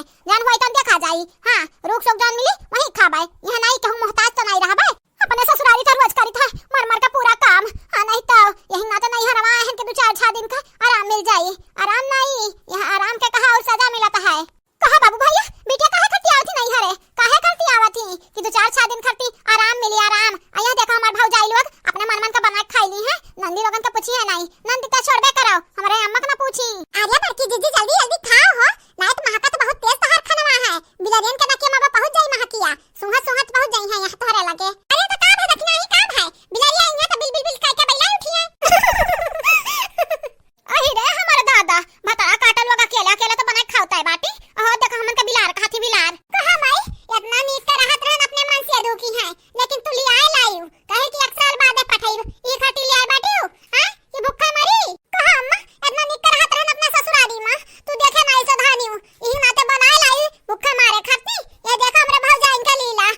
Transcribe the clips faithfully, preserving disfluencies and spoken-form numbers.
जौन होई तौन देखा जाई। हाँ, रूख सूख जौन मिली वही खाबे। यहाँ नाई केहू मोहताज तो नाई रहबे। अपने ससुरारी तो रोज करित है मर मर का पूरा काम। हाँ, नहीं तो यही ना तो नैहरवा आए हैं कि दो चार छह दिन का आराम मिल जाई। आराम नाई, यहाँ आराम के कहा और सजा मिलत है। कहा बाबू भैया, बिटिया काहे खतियावत ही नैहरे? काहे खतियावत ही कि दो चार छह दिन खती आराम मिली, आराम। आ यहाँ देखा हमार भौजाई लोग अपने मन मन का बना के खाई ली है, नंदी लोगन का पूछी है नाई। नंदी तो छोड़बे करो, हमारे अम्मा का ना पूछी। अरे बड़की जीजी, जल्दी जल्दी खाओ हो, नाई तो महका तो बहुत तेज तोहार खनवा है। बिलरियन के नकिया में पहुँच जाई महकिया, सूंघत सूंघत पहुँच जाई है यहाँ तोहरे लगे। अरे तो का है दखिना, ही का है? बिलरिया यहाँ तो बिल बिल बिल करके बैला उठी है। अहि रे हमर दादा, भतरा काटल लोग अकेले अकेले तो बनाए खावत है बाटी। ओहो देखो हमन के बिलार कहत ही बिलार। कहा माई, इतना नीक के रहत रहन अपने मन से दुखी है, लेकिन तू लियाए लायू, कहे कि एक साल बाद पठाई, ई खातिर लियाए बाटियो, हाँ? कि भूखा मरी? कहा अम्मा, इतना नीक के रहत रहन अपना ससुरारी में, तू देखे ना ऐसा धानियो, इही नाते बनाए लाई भूखा मारे खाती। ये देखो हमरे भौजाइन का लीला,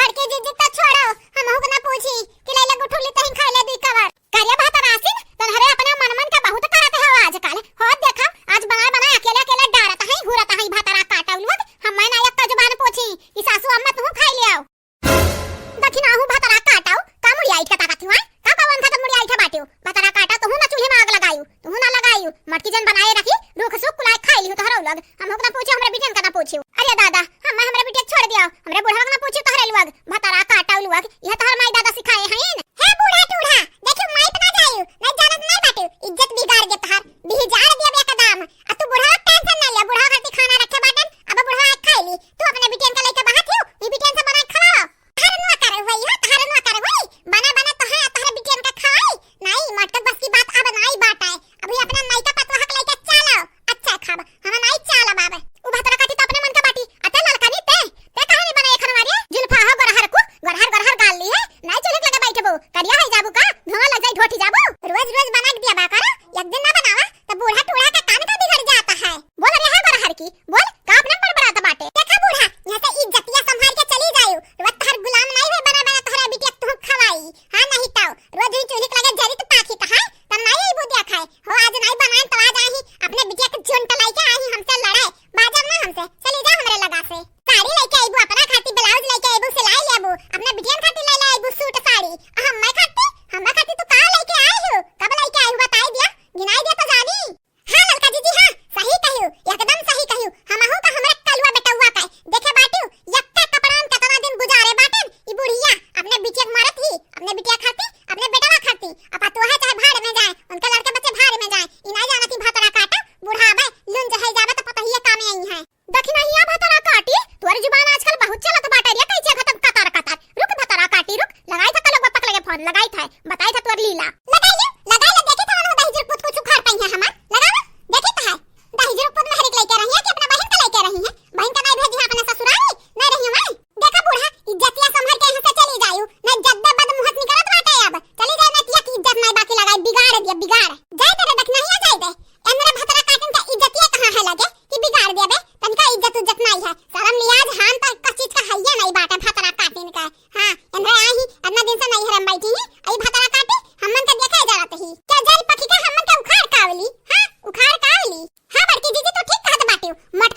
बड़की जीजी तो छोड़ो, हमहू के ना पूछी कि ले ले गुठुली तहीं खा ले दुई कवर। करे भतरासिन, तोहरे अपने मन मन का बहुत करत हो आजकल। हो देखा, आज बनाए बनाए अकेले अकेले डारत हई, घूरत हई भतरा काटउ लोग। हम्मे ना एक जुबान पूछी कि सासू अम्मा तुहू खाई लियाओ। दखिनाहू भतरा काटउ, का मुड़िया इठ के ताकत हुआ? का कवन खतम मुड़िया इठे बाटियो? भतरा काटा, तुहू ना चूल्हे में आग लगायू, तुहू ना लगायू। मटकी जन बनाए रखी, रूख सूख कुलाए खाई लिहू तोहरो लोग। हमहू के ना पूछे, हमरे बिटियन का ना पूछियो। अरे दादा, हम्मे हमरे बिटिया छोड़ दियाओ, हमरे बुढ़वा के ना पूछियो तोहरे लोग। भतरा काटउ लोग, यह तोहर माई दादा सिखाए हईन। हे बूढ़ा टूढ़ा, देखियो माई पे ना जायू, नहीं जानत नहीं बाटियो, इज्जत बिगाड़ दे तोहार, बिगाड़ दे एकदम। आ तू बुढ़वा के tension ना लिया, बुढ़वा खातिर खाना रखे बाटन, अब बुढ़वा आके खाई ली। तू अपने बिटियन का लइके बाहर थियो, ई बिटियन से बना के खवाओ। तोहार नुआ करे हुई हो, तोहार नुआ करे हुई, बना बना तो है, तोहरे बिटियन का खवाई। नहीं, मटक बस की बात अब नहीं बात है, अभी अपना माई का पतवा हक लइके चलो, अच्छा खाब, हम नहीं चलब अब। उ भतरा काटी तो अपने मन का बाटी, अते ललका नी ते, ते काहे नहीं बनाए खाना रे? जुल्फा हो गोरहर को, गोरहर गोरहर गाल ली है, नहीं चुलक लगे बैठबो, करिया है जाबू का, धुआं लग जाई ढोटी जाबू। रोज रोज बना के दिया बा करो, एक दिन ना बनावा तो बूढ़ा टूढ़ा का कान का बिगड़ जाता है। बोल रे है गोरहर की, बोल का अपने बड़बड़ात बाटे। देखा बूढ़ा, यहाँ से इज्जतिया संभाल के चली जायू, रोज तोहर गुलाम नहीं हुए बना बना तोहरा बिटिया तुहू खवाई। हाँ नहीं तो रोज ही चूल्ही के लगे जरी तो पाखी कहा, तब नहीं अइबू देखाए। हो आज नहीं बनाए तो आज आही, अपने बिटिया के झुंड लइके आही हमसे लड़ाए, बाजब ना हमसे, चली जा हमरे लगा से। साड़ी लइके अइबू, अपना खातिर blouse लइके अइबू, सिलाई लेबू, अपने बिटियन खातिर ले ले अइबू suit साड़ी। आ हम्मे खातिर, हम्मे खातिर तू का लइके आई हो? कब लइके आई हो बताई दिया, गिनाई दिया तो जानी। हाँ ललका जीजी हाँ, सही कहियो, एकदम सही कहियो। हमहू का हमरे कलुआ बेटउआ का देखे बाटियो, यक्का कपड़ान केतना दिन गुजारे बाटेन ई बुढ़िया, अपने बिटिया के मारत ही, अपने बिटिया खातिर, अपने बेटवा खातिर। अब पतोहे चाहे भाड़ में जाए, उनके लड़के बच्चे भाड़ में जाए, ई नहीं जानत ही भतरा काटा, बुढ़ाबे, लुंज है जाबे तो पतहिए कामे आई है। दखिनहिया भतरा काटी, तोर जुबान आजकल बहुत चलत बाटे रे, कैसे खत्म कतर कतर। रुक भतरा काटी रुक, लगाई था कलक बप्पक लगे फोन, लगाई था, बताई था तोर लीला। लगाई ले, लगाई ले, देखी था उन्हों दहिजर पुत कुछ उखाड़ पाई है हमार, लगावा, देखी तो है। दहिजर पुत महरिक लेके रही है कि अपना बहन का लेके रही है, बहन का नहीं भेजी है अपने ससुरारी, नहीं रही है। देखा बूढ़ा, इज्जतिया संभर के यहाँ से चली जायू, नहीं जद्दे बद मुहत निकलत बाटे अब, चली जाए नतिया की इज्जत नहीं बाकी लगाई, बिगाड़ दिया, बिगाड़। जाए दे रे दखिनहिया, जाए दे। ए मेरे भतरा काटन का इज्जतिया कहाँ है लगे कि बिगाड़ देबे? तनिका इज्जत उज्जत नाई है, शरम लिहाज हान तक का चीज का हइये नाई बाटे भतरा काटिन का। हाँ, एनरे आई ही, इतना दिन से नैहर में बैठी ही, आई भतरा काटी, हमन के देखे जरत ही। क्या जल पखी के हमन के उखाड़ कावली? हाँ, उखाड़ कावली। हाँ, बड़की जीजी तो ठीक कहत बाटियो, मटक